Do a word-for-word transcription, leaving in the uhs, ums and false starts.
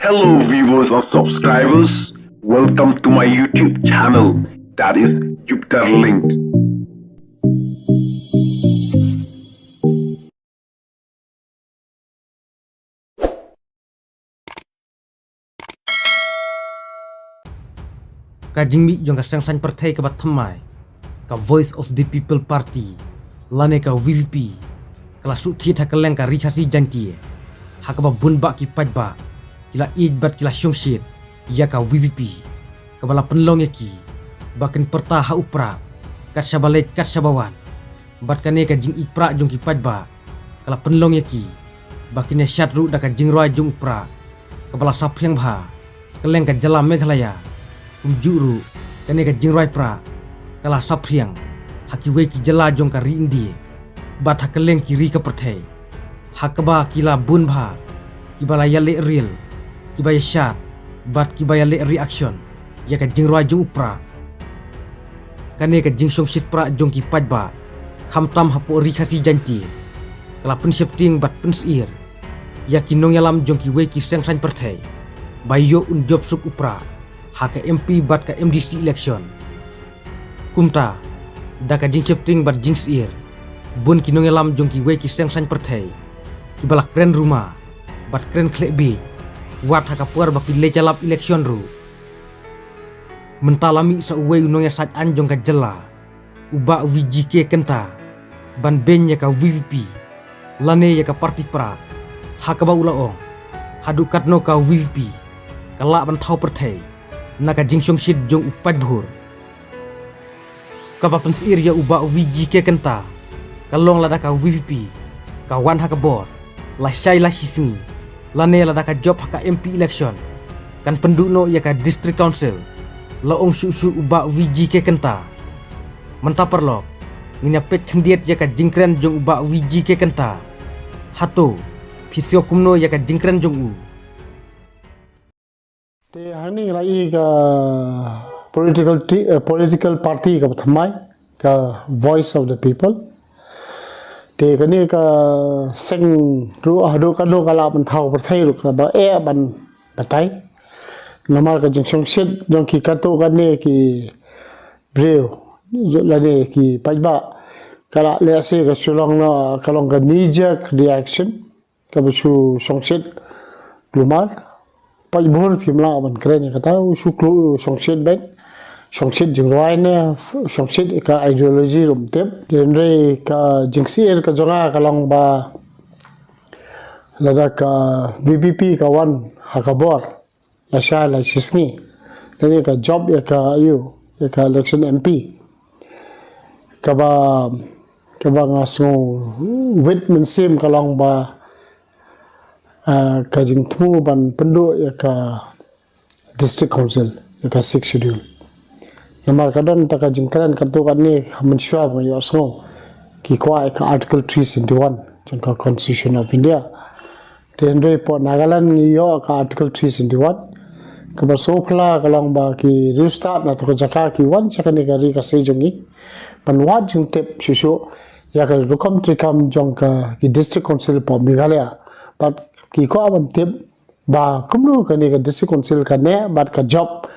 Hello, viewers and subscribers. Welcome to my YouTube channel, that is Jupiter Linked. Ka jingmih jong ka seng saiñ pyrthei kaba thymmai, ka Voice of the People Party, lane ka V P P, ka la shu thied ha kylleng ka Ri Khasi Jaiñtia, ha kaba bun bah ki paidbah ki la ïeit bad ki la shongshit ïa ka V P P, kaba la pynlong ïa ki ba kin pyrta ha u prah kat shaba leit kat shaba wan. Bad kane ka jingïeit prah jong ki paidbah ka la pynlong ïa ki ba kin ïashad ruh da ka jingrwai jong u prah kaba la saphriang bha kylleng ka jylla Meghalaya. Kumjuh ruh, kane ka jingrwai prah ka la saphriang ha kiwei ki jylla jong ka ri India bad ha kylleng ki ri ka pyrthei, ha kaba ki la bun bha kiba la ïaleh ril, kiba ïashad bad kiba ïaleh reaction ïa ka jingrwai jong u prah. Kane ka jingshongshit prah jong ki paidbah, khamtam hapoh Ri Khasi Jaiñtia, ka la pynsheptieng bad pynsyier ïa ki nongïalam jong kiwei ki seng saiñ pyrthei ba ïoh un jop suk u prah ha ka M P bad ka M D C election. Kumta, da ka jingsheptieng bad jingsyier, bun ki nongïalam jong kiwei ki seng saiñ pyrthei kiba la kren ruma bad kren khleh bieit wat ha ka por ba ki leit ïalap election ruh. Mynta la mih sa uwei u nongïasaid aiñ jong ka jylla, u Bah V G K Kynta, ban beiñ ïa ka V P P lane ïa ka party prah, ha kaba u la ong, haduh katno ka V P P ka lah ban thaw pyrthei na ka jingshongshit jong u paidbhur. Kaba pynsyier ïa u Bah V G K Kynta ka long lada ka V P P ka wan ha ka bor lashai lashisngi, lane lada ka jop ha ka M P election, kan pynduh noh ïa ka District Council, la ong shuh shuh u Bah V G K Kynta. Mynta paralok, ngin ïa peit khyndiat ïa ka jingkren jong u Bah V G K Kynta. Hato phi sngew kumno ïa ka jingkren jong u? Te hangne la i ka political ti-, eh, political party kaba thymmai, ka Voice of the People. Te kane ka seng ruh haduh katno ka lah ban thaw pyrthei ruh kaba eh ban batai. Namar ka jingshongshit jong ki katto katne ki briew, lane ki paidbah, ka lah lehse ka shu long noh, ka long ka knee jerk reaction, kaba shu shongshit. Kulmar, paidbhur phim lah ban kren ïa kata, u shu kloi u shongshit beit, shongshit jingrwai ne shongshit ka ideology ruh ym tip. Hynrei ka jingsyier ka jong nga ka long ba lada ka V P P ka wan ha ka bor lashai lashisngi, lane ka jop ïa ka, ïa ka election M P, kaba, kaba nga sngewwit mynsiem ka long ba, ah, ka jingthmu ban pynduh ïa ka District Council, ïa ka Sixth Schedule. Namar ka don ta ka jingkren katto katne ha mynshuwa ba nga ïohsngew ki kwah ïa ka Article three seventy-one jong ka Constitution of India. Te hynrei hapoh Nagaland ngi ïoh ka Article three seventy-one, kaba sngewphylla ka long ba ki riewstad na to ka jaka ki wan sha kane ka ri Khasi jong ngi ban wad jingtip shuh shuh ïa ka rukom treikam jong ka, ki District Council hapoh Meghalaya. Bad ki kwah ban tip ba kumno kane ka District Council ka neh bad ka jop